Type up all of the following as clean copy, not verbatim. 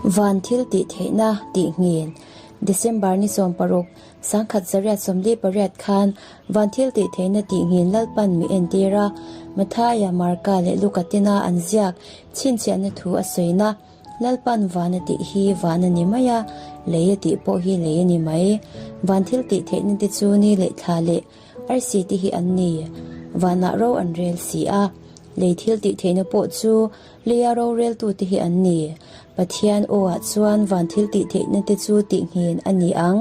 Van thil tih theihna tih nghin December ni 16, 1948 khan van thil tih theihna tih nghin Lalpan mi entir a, Mathaia, Marka leh Luka tena an ziak chhinchhiahna thu a sawina Lalpan van a tih hi van a ni mai a, lei a tih pawh hi lei a ni mai. Van thil tih theihna te chu ni leh thla leh arsi te hi an ni. Vanah ro an rel si a, lei thil tih theihna pawh chu leia roreltu te hi an ni. Pathian aw ah chuan van thil tih theihna te chu tih nghin a ni ang.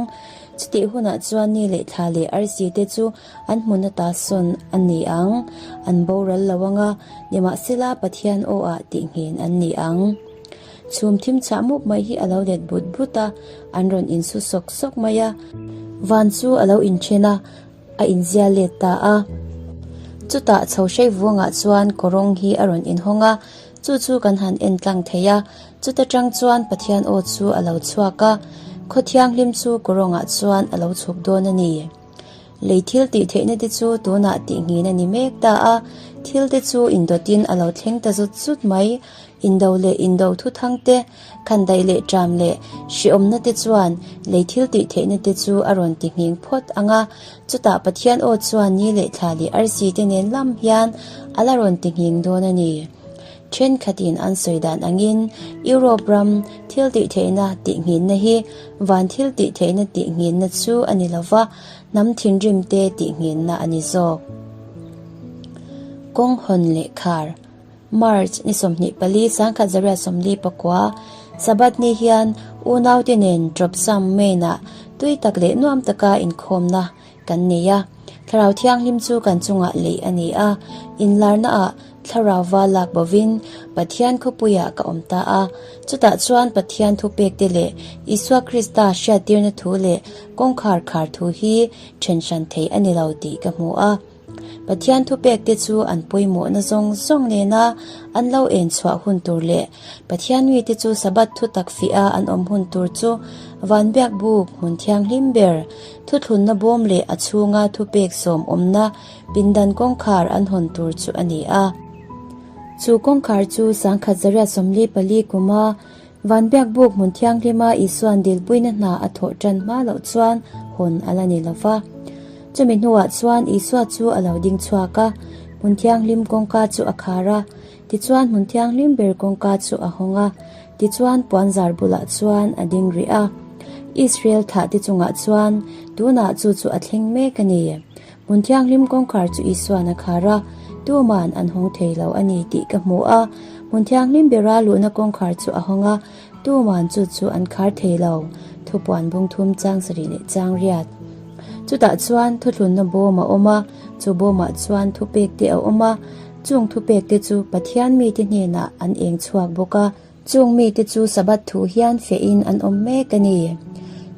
Chutih hunah chuan ni leh thla leh arsi te chu an hmun ata sawn a ni ang, an boral lo ang a, nimahsela Pathian aw ah tih nghen an ni ang. Chhum thim chhah mup mai hi a lo let but but a, an rawn insu sawk sawk mai a. Van chu a lo inthen a, a inzia let ta a. Chutah chho hrei vuangah chuan kawrawng hi a rawn inhawng a, chu chu kan han en tlang thei a, chuta tang chuan Pathian aw chu a lo chhuak a, khaw thianghlim chu kawrawngah chuan a lo chhuk dawn a ni. Lei thil tih theihna te chu tunah tih nghin a ni mek ta a, thil te chu indawtin a lo thleng ta zut zut mai. Indo leh indo thuthang te, khandaih leh ṭam leh hriawmna te chuan lei thil tih theihna te chu a rawn ti nghing phawt ang a, chutah Pathian aw chuan ni leh thla leh arsi te nen lam hian a la rawn ti nghing dawn a ni. Thenkhatin an sawi dan angin Europe ram thil tih theihna tih nghinna hi van thil tih theihna tih nghinna chu a ni lova, hnam thinrim te tih nghinna a ni zawk. Kawng hawn leh khar, March ni 24 1949, Sabbath ni hian unaute nen Tropsam Main-ah tui tak leh nuam taka inkhawmna kan nei a. Thlarau Thianghlim chu kan chungah leih a ni a, inlarnaah Thlarau va lak bovin Pathian khawpuiah ka awm ta a. Chutah chuan Pathian thupekte leh Isua Krista hriattirna thu leh kawngkhar khar thu hi then hran thei a ni lo tih ka hmu a. Pathian thupekte chu an pawimawhna zawng zawng nena an lo en chhuah hun tur leh Pathian mite chu Sabbath thu tak fiah a an awm hun tur chu Vanbiak buk hmun thianghlim ber thuthlunna bawm leh a chhunga thupek sawm awmna pindan kawngkhar an hawn tur chu a ni a. Chu kawngkhar chu 1944 kuma Vanbiak buk hmun thianghlima Isua'n dilpuina hna a thawh tan hma loh chuan hawn a la ni lo va. Chumi hnuah chuan Isua chu a lo ding chhuak a, hmun thianghlim kawngka chu a khar a. Tichuan hmun thianghlim ber kawngka chu a hawng a, tichuan puanzar bulah chuan a ding rih a. Israel thah te chungah chuan tunah chu chu a thleng mek a ni. Hmun thianghlim kawngkhar chu Isua'n a khar a, tuman an hawng thei lo a ni tih ka hmu a. Hmun thianghlim bera luhna kawngkhar chu a hawng a, tuman chu chu an khar thei lo, thupuan bung thum chang sarih leh chang riat. Chutah chuan thuthlunna bawm a awm a, chu bawmah chuan thupek te a awm a, chung thupek te chu Pathian mite hnenah an eng chhuak bawk a. Chung mite chu Sabbath thu hian fiahin an awm mek a ni.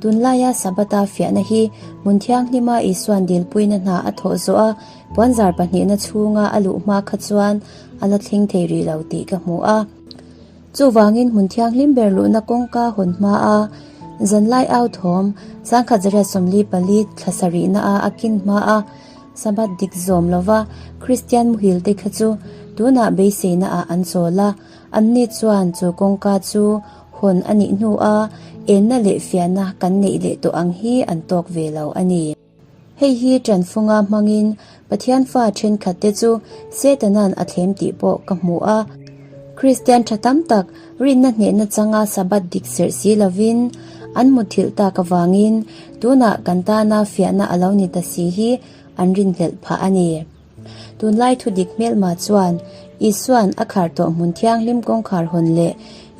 Tunlaia Sabbath-a fiahna hi hmun thianghlima Isua'n dilpuina hna a thawh zawh a, puanzar pahnihna chhunga a luh hma kha chuan a la thleng thei rih lo tih ka hmu a. Chuvangin hmun thianghlim ber luhna kawngka hawn hma a zanlai au thawm 1944 thla sarihna a a kin hma a Sabbath dik zawm lova Kristian muhil te kha chu tunah beiseina ah an chawl a, anni chuan chu kawngka chu hawn a nih hnu a enna leh fiahna kan neih leh tawh ang hi an tawk ve lo a ni. Hei hi ṭanfunga hmangin Pathian fa ṭhenkhatte chu Setana'n a thlem tih pawh ka hmu a. Kristian ṭha tam tak rinna hnehna changa Sabbath dik serh si lovin an muthilh tak avangin tunah kan tana fiahna a lo ni ta si hi an rinhlelh phah a ni. Tunlai thudik hmelma chuan Isua'n a khar tawh hmun thianghlim kawngkhar hawn leh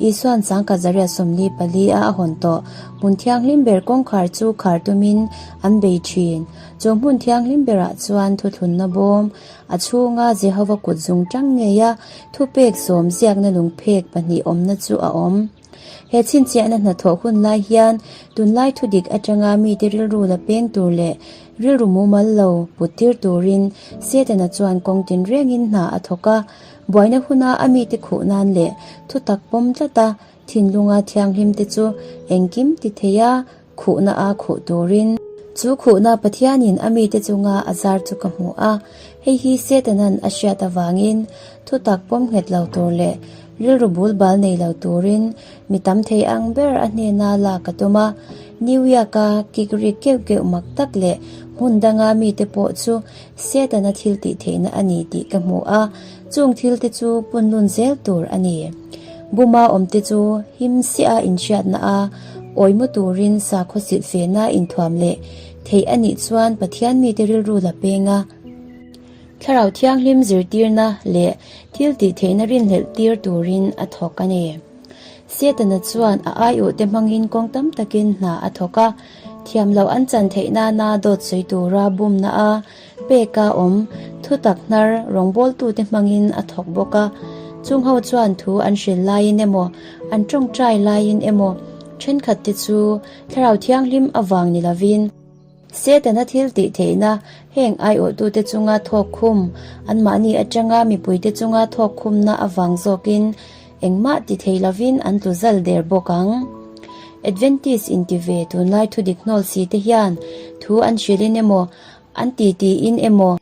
Isua'n 1944 a a hawn tawh hmun thianghlim ber kawngkhar chu khar tumin an bei thin. Chu hmun thianghlim berah chuan thuthlunna bawm a chhunga Jehova kut zung tang ngeia thupek sawm ziakna lungphek pahnih awmna chu a awm. He chhinchhiahna hnathawh hun lai hian tunlai thudik atanga mite rilru la peng tur leh rilru mumal lo put tir turin Setana chuan kawng tinrengin hna a thawk a. Buaina huna a mite khuh nan leh thutak pawm tlata thinlunga thianghlim te chu engkim ti thei a khuhna a khuh turin. Chu khuhna Pathianin a mite chunga a zar chu ka hmu a, hei hi Setanan a hriat avangin thutak pawm nghet lo tur leh. Rilru bul bal nei lo turin mi tam thei ang ber a hnena lak ka tum a. New York-a kik rik keuh keuh mak tak leh hmun danga mite pawh chu Setana thil tih theihna a ni tih ka hmu a, chung thil te chu punlun zel tur a ni. Buma awmte chu him siah a inhriatna a awimu turin sakhaw silhfehna inthuam leh theih a nih chuan Pathian mite rilru la peng a. Thlarau Thianghlim zirtirna leh thil tih theihna rinhlelh tir turin a thawk a ni. Setana chuan a aiawhte hmangin kawng tam takin hna a thawk a, thiam loh an chan theih nana dawt sawi tura bumna a peka awm thutak hnar rawngbawltute hmangin a thawk bawk a. Chung ho chuan thu an hril laiin emaw, an tawngtai laiin emaw thenkhatte chu Thlarau Thianghlim avang ni lovin, Setana thil tih theihna heng aiawhtute chunga thawk khum, anmahni atanga mipuite chunga thawk khumna avang zawkin engmah ti thei lovin an tlu zal der bawk ang. Adventist inti ve tunlai thudik hnawl si te hian thu an hrilhin emaw, an titiin emaw,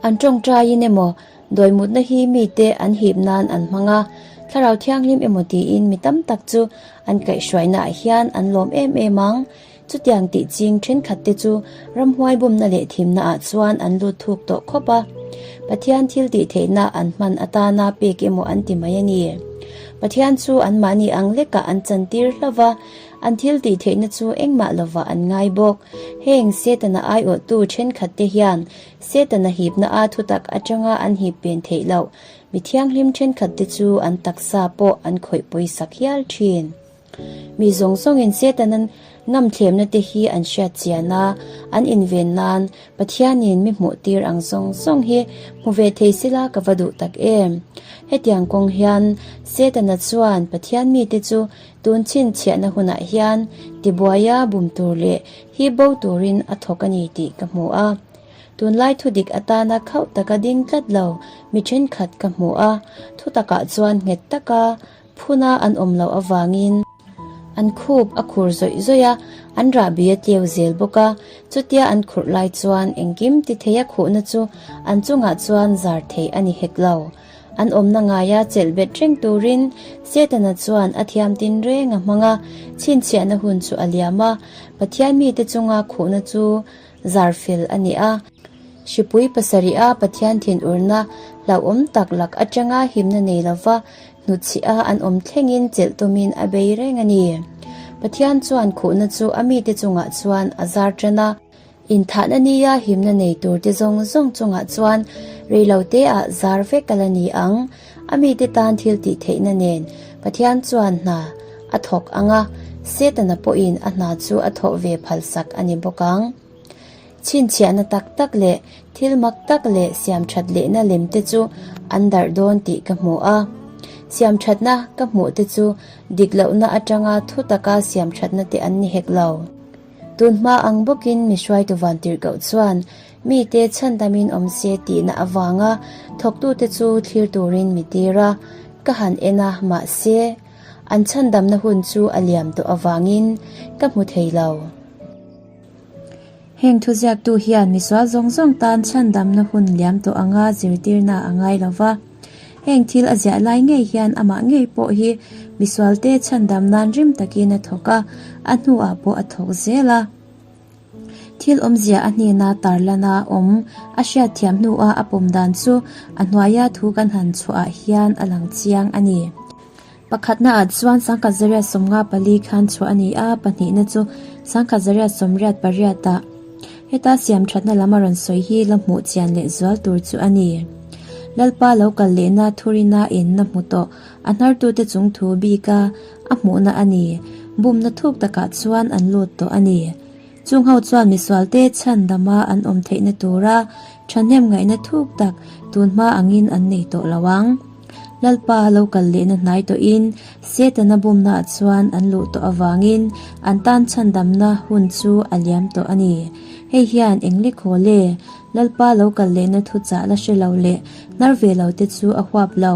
An tawngtaiin emaw, dawimutna hi mite an hip nan an hmang a, Thlarau Thianghlim emaw tiin mi tam tak chu an kaihhruainaah hian an lawm em em ang. Chutiang tih ching thenkhatte chu ramhuai bumna leh thimnaah chuan an lut thuk tawh khawp a. Pathian thil tih theihna an hman atana pek emaw an ti mai a ni. Pathian chu anmahni ang lekah an chantir hlauh va, An thil tih theihna chu engmah lovah an ngai bawk. Heng Setana aiawhtu thenkhatte hian Setana hipna a thutak atanga an hip pen theih loh mi thianghlim thenkhatte chu an taksa pawh an khawih pawisak hial thin. Mi zawng zawngin Setana ngamthlemna te hi an hriat chian a, an inven nan Pathianin mi hmuh tir ang zawng zawng hi hmu ve thei sila ka va duh tak em. Hetiang kawng hian Setana chuan Pathian mite chu Tun chhinchhiahna hunah hian tibuaia bum tur leh hi bo turin a thawk a ni tih ka hmu a. Tunlai thudik atana khauh taka ding tlat lo mi thenkhat ka hmu a, thutakah chuan nghet taka phuna an awm loh avangin an khup a khur zawih zawih a, an rahbi a tleu zel bawk a. Chutia an khurh lai chuan engkim ti theia khuhna chu an chungah chuan zar theih a ni hek lo. An awmna ngaia chelh bet reng turin Setana chuan a thiam tin reng a hmang a, chhinchhiahna hun chu a liam a, Pathian mite chunga khuhna chu zar fel a ni a. Hripui pasarih a Pathian thinurna hlauhawm tak lak atanga himna nei lova hnutchhih a an awm thlengin chelh tumin a bei reng a ni. Pathian chuan khuhna chu a mite chungah chuan a zar tan a. Inthahna nia himna nei turte zawng zawng chungah chuan reiloteah zar vek a la ni ang. A mite tan thil tih theihna nen Pathian chuan hna a thawk ang a, Setana pawhin a hna chu a thawh ve phalsak a ni bawk ang. Chhinchhiahna tak tak leh thil mak tak leh siamthat lehna lemte chu an darh dawn tih ka hmu a. Siamthatna ka hmuhte chu dik lohna atanga thu taka siamthatna te an ni hek lo. Tun hma ang bawkin mi hruaitu vantirhkoh chuan mite chhandamin awm se tihna avanga thawktute chu thlir turin mi tir a, ka han en a, mahse, an chhandamna hun chu a liam tawh avangin ka hmu thei lo. Heng thuziaktu hian misual zawng zawng tan chhandamna hun liam tawh anga zirtirna a ngai lo va. Heng thil a ziah lai ngei hian amah ngei pawh hi misualte chhandam nan rim takin a thawk a, a hnuah pawh a thawk zel a. Thil awmzia a hnena tarlana awm a hriatthiam hnua a pawm dan chu a hnuaia thu kan han chhuahah hian a lang chiang a ni. Pakhatnaah chuan sangkhat zariat 54 khan chhuah a ni a, pahnihna chu sangkhat zariat 88 ah. Heta siam thatna lam a rawn sawi hi la hmuh chian leh zual tur chu a ni. Lalpa lo kal lehna thurina inna hmu tawh a hnartute chung thu bika a hmuhna a ni. Bumna thuk takah chuan an lut tawh a ni. Chung ho chuan misualte chhan dama an awm theihna tura thahnem ngaihna thuk tak tunhma angin an nei tawh lo ang. Lalpa lo kal lehna hnai tawhin Setana bumnaah chuan an luh tawh avangin an tan chhandamna hun chu a liam tawh a ni. Hei hian eng lek haw le? Lalpa lo kal lehna thuchah la hre lo leh hnar ve lo te chu a huap lo.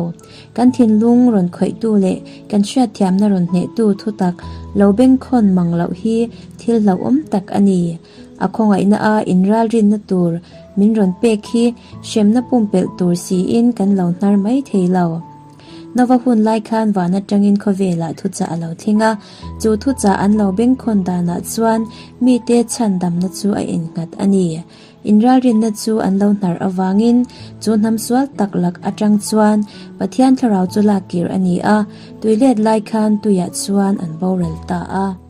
Kan thinlung rawn khawihtu leh kan hriatthiamna rawn hnehtu thutak lo bengkhawn mang loh hi thil hlauhawm tak a ni. A khawngaihna a inralrinna tur min rawn pek hi hremna pumpelh tur siin kan lo hnar mai thei lo. Nova hun lai khan van atangin khawvelah thuchah a lo thleng a, chu thuchah an lo bengkhawn danah chuan mite chhandamna chu a innghat a ni. Inralrinna chu an lo hnar avangin chu hnam sual tak lak atang chuan Pathian thlarau chu lak kir a ni a, tui let lai khan tuiah chuan an boral ta a.